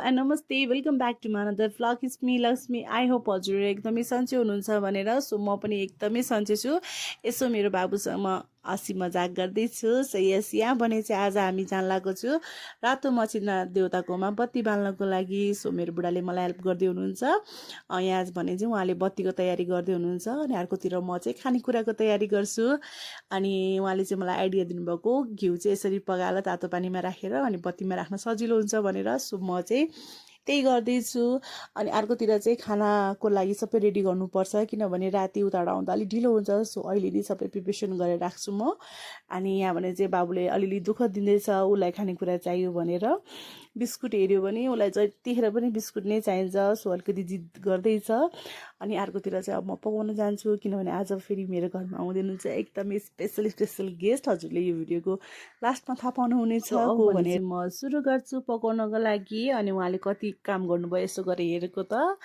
and namaste welcome back to my another vlog it's me Lakshmi I hope हजुर एकदमै सन्चै हुनुहुन्छ भनेर सो म पनि एकदमै सन्चै छु यसो मेरो बाबुसँग म हाँसी मजाक गर्दैछु सो यस यहाँ भने चाहिँ आज हामी जान लागेको छु रातो मसिना देउताकोमा बत्ती बाल्नको लागि सो मेरो बुढाले मलाई हेल्प गर्दै हुनुहुन्छ यहाँ भने चाहिँ उहाँले बत्तीको तयारी गर्दै हुनुहुन्छ अनि अर्कोतिर म चाहिँ खानेकुराको तयारी गर्छु अनि उहाँले चाहिँ मलाई आइडिया दिनुभएको घिउ चाहिँ यसरी पगाएर तातो पानीमा राखेर अनि बत्तीमा राख्न सजिलो हुन्छ भनेर सो म चाहिँ त्यही गर्दैछु अनि अर्कोतिर चाहिँ खानाको लागि सबै रेडी गर्नुपर्छ किनभने राति उताबाट आउँदा अलिक ढिलो हुन्छ सो अहिले नै सबै प्रिपरेसन गरेर राख्छु म अनि यहाँ भने चाहिँ बाबुले अलिअलि दुःख दिँदैछ उसलाई खानेकुरा चाहियो भनेर बिस्कुट हेऱ्यो भने उसलाई जतिखेर पनि बिस्कुट नै चाहिन्छ सो अलिकति जिद गर्दैछ अनि अर्कोतिर चाहिँ अब म पकाउन जान्छु किनभने आज फेरि मेरो घरमा आउँदै हुनुहुन्छ एकदमै स्पेसल गेस्ट हजुरले यो भिडियोको लास्टमा थाहा पाउनुहुनेछ को भने म सुरु गर्छु पकाउनको लागि अनि उहाँले कति काम गर्नुभयो यसो गरेर हेरेको त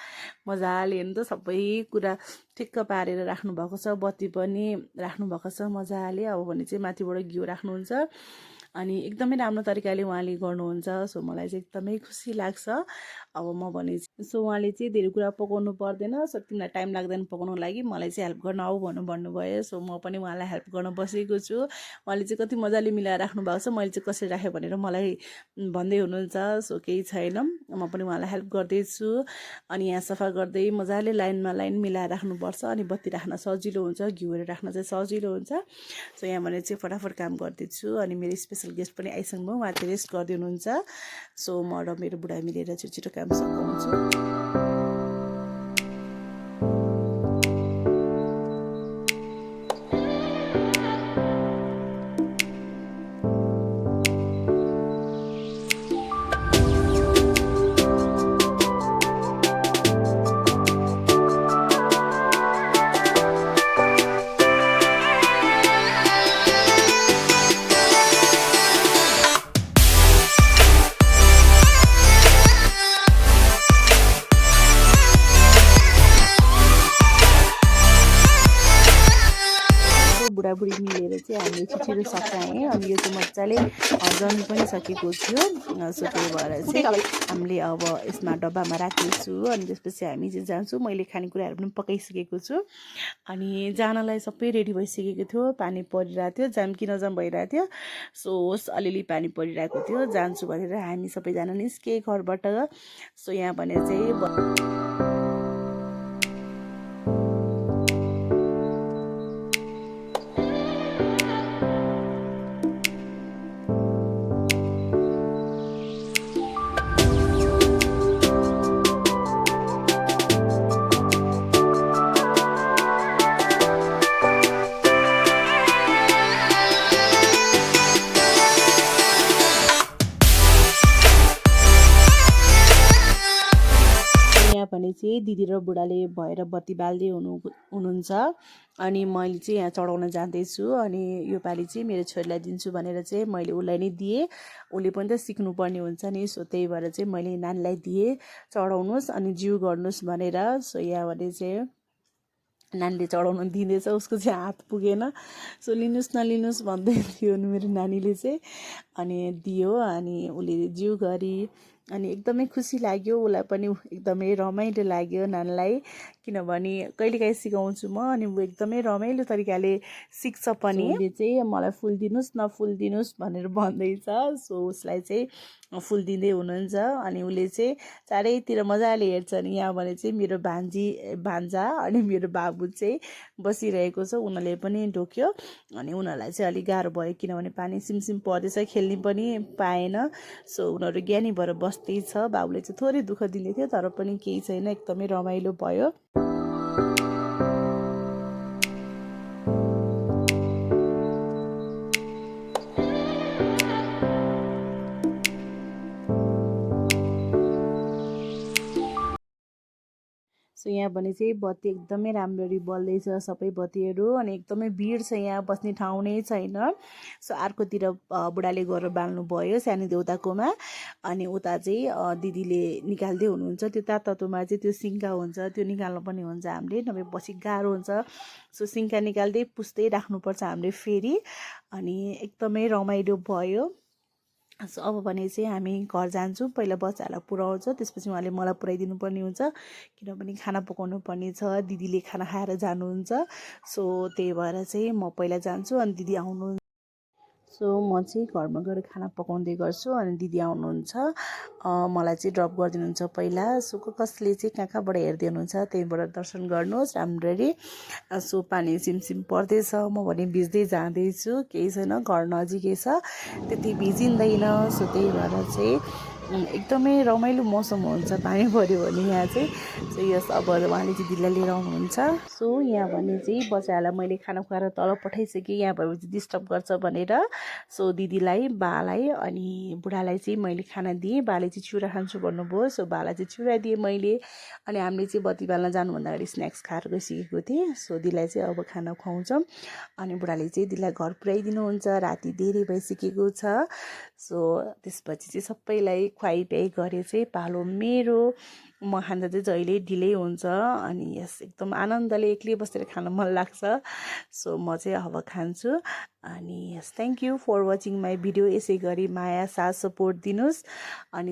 मजाले हेर्नु त सबै कुरा ठिक्क पारेर राख्नुभएको छ बत्ती पनि राख्नुभएको छ मजाले अब भने चाहिँ माथिबाट घिउ राख्नुहुन्छ अनि एकदमै राम्रो तरिकाले उहाँले गर्नुहुन्छ सो मलाई चाहिँ एकदमै खुसी लाग्छ अब म भने सो उहाँले चाहिँ धेरै कुरा पकाउनु पर्दैन सो तिमीलाई टाइम लाग्दैन पकाउनुको लागि मलाई चाहिँ हेल्प गर्न आऊ भन्नुभयो सो म पनि उहाँलाई हेल्प गर्न बसेको छु उहाँले चाहिँ कति मजाले मिलाएर राख्नु भएको छ मैले चाहिँ कसरी राखेँ भनेर मलाई भन्दै हुनुहुन्छ सो केही छैन म पनि उहाँलाई हेल्प गर्दैछु अनि यहाँ सफा गर्दै मजाले लाइनमा लाइन मिलाएर राख्नुपर्छ अनि बत्ती राख्न सजिलो हुन्छ घिउहरू राख्न चाहिँ सजिलो हुन्छ सो यहाँ भने चाहिँ फटाफट काम गर्दैछु अनि मेरो स्पेसल गेस्ट पनि आइसक्नु उहाँ चाहिँ रेस्ट गर्दै हुनुहुन्छ सो म र मेरो बुढा मिलेर छिटो काम सघाउँछु बुढाबुढी मिलेर चाहिँ हामीले छिटो सकाएँ अनि यो चाहिँ मजाले जमी पनि सकेको थियो सो त्यही भएर चाहिँ हामीले अब यसमा डब्बामा राखेछु अनि त्यसपछि हामी चाहिँ जान्छौँ मैले खानेकुराहरू पनि पकाइसकेको छु अनि जानलाई सबै रेडी भइसकेको थियो पानी परिरहेको थियो जाम कि नजाम भइरहेको थियो सो होस् अलिअलि पानी परिरहेको थियो जान्छु भनेर हामी सबैजना निस्के घरबाट सो यहाँ भने चाहिँ भने चाहिँ दिदी र बुढाले भएर बत्ती बाल्दै हुनुहुन्छ अनि मैले चाहिँ यहाँ चढाउन जाँदैछु अनि यो पालि चाहिँ मेरो छोरीलाई दिन्छु भनेर चाहिँ मैले उसलाई नै दिएँ उसले पनि त सिक्नुपर्ने हुन्छ नि सो त्यही भएर चाहिँ मैले नानीलाई दिएँ चढाउनुहोस् अनि जिउ गर्नुहोस् भनेर सो यहाँ भने चाहिँ नानीले चढाउन दिँदैछ उसको चाहिँ हात पुगेन सो लिनुहोस् नलिनुहोस् भन्दै थियो मेरो नानीले चाहिँ अनि दियो अनि उसले जिउ गरी अनि एकदमै खुसी लाग्यो उसलाई पनि एकदमै रमाइलो लाग्यो नानीलाई किनभने कहिलेकाहीँ सिकाउँछु म अनि ऊ एकदमै रमाइलो तरिकाले सिक्छ पनि उसले चाहिँ मलाई फुल दिनुहोस् न फुल दिनुहोस् भनेर भन्दैछ सो उसलाई चाहिँ फुल दिँदै हुनुहुन्छ अनि उसले चाहिँ चारैतिर मजाले हेर्छ अनि यहाँ भने चाहिँ मेरो भान्जा अनि मेरो बाबु चाहिँ बसिरहेको छ उनीहरूले पनि ढोक्यो अनि उनीहरूलाई चाहिँ अलिक गाह्रो भयो किनभने पानी सिमसिम पर्दैछ खेल्ने पनि पाएन सो उनीहरू ज्ञानी भएर बस्दैछ बाबुले चाहिँ थोरै दुःख दिँदै थियो तर पनि केही छैन एकदमै रमाइलो भयो सो यहाँ भने चाहिँ बत्ती एकदमै राम्ररी बल्दैछ सबै बत्तीहरू अनि एकदमै भिड छ यहाँ बस्ने ठाउँ नै छैन सो अर्कोतिर बुढाले गएर बाल्नु भयो सानो देउताकोमा अनि उता चाहिँ दिदीले निकाल्दै हुनुहुन्छ त्यो तातोमा चाहिँ त्यो सिङ्का हुन्छ त्यो निकाल्नु पनि हुन्छ हामीले नभए पछि गाह्रो हुन्छ सो सिङ्का निकाल्दै पुस्दै राख्नुपर्छ हामीले फेरि अनि एकदमै रमाइलो भयो सो अब भने चाहिँ हामी घर जान्छौँ पहिला बच्चाहरूलाई पुऱ्याउँछ त्यसपछि उहाँले मलाई पुऱ्याइदिनु पर्ने हुन्छ किनभने खाना पकाउनु पर्ने छ दिदीले खाना खाएर जानुहुन्छ सो त्यही भएर चाहिँ म पहिला जान्छु अनि दिदी आउनु सो म चाहिँ घरमा गएर खाना पकाउँदै गर्छु अनि दिदी आउनुहुन्छ मलाई चाहिँ ड्रप गरिदिनुहुन्छ पहिला सो कसले चाहिँ कहाँ कहाँबाट हेर्दै हुनुहुन्छ त्यहीँबाट दर्शन गर्नुहोस् राम्ररी सो पानी सिमसिम पर्दैछ म भने भिज्दै जाँदैछु केही छैन घर नजिकै छ त्यति भिजिँदैन सो त्यही भएर चाहिँ एकदमै रमाइलो मौसम हुन्छ पानी पऱ्यो भने यहाँ चाहिँ सो यस अब उहाँले चाहिँ दिदीलाई लिएर आउनुहुन्छ सो यहाँ भने चाहिँ बच्चाहरूलाई मैले खाना खुवाएर तल पठाइसकेँ यहाँ भएपछि डिस्टर्ब गर्छ भनेर सो दिदीलाई बालाई अनि बुढालाई चाहिँ मैले खाना दिएँ बाले चाहिँ चिउरा खान्छु भन्नुभयो सो बालाई चाहिँ चिउरा दिएँ मैले अनि हामीले चाहिँ बत्ती बाल्न जानुभन्दा अगाडि स्न्याक्स खाएर गइसकेको थिएँ सो दिदीलाई चाहिँ अब खाना खुवाउँछौँ अनि बुढाले चाहिँ दिदीलाई घर पुर्याइदिनुहुन्छ राति धेरै भइसकेको छ सो त्यसपछि चाहिँ सबैलाई खुवाइपियाइ गरे चाहिँ पालो मेरो म खाँदा चाहिँ जहिले ढिलै हुन्छ अनि यस एकदम आनन्दले एक्लै बसेर खान मन लाग्छ सो म चाहिँ अब खान्छु अनि yes thank you for watching my video यसै गरी माया साथ सपोर्ट दिनुहोस् अनि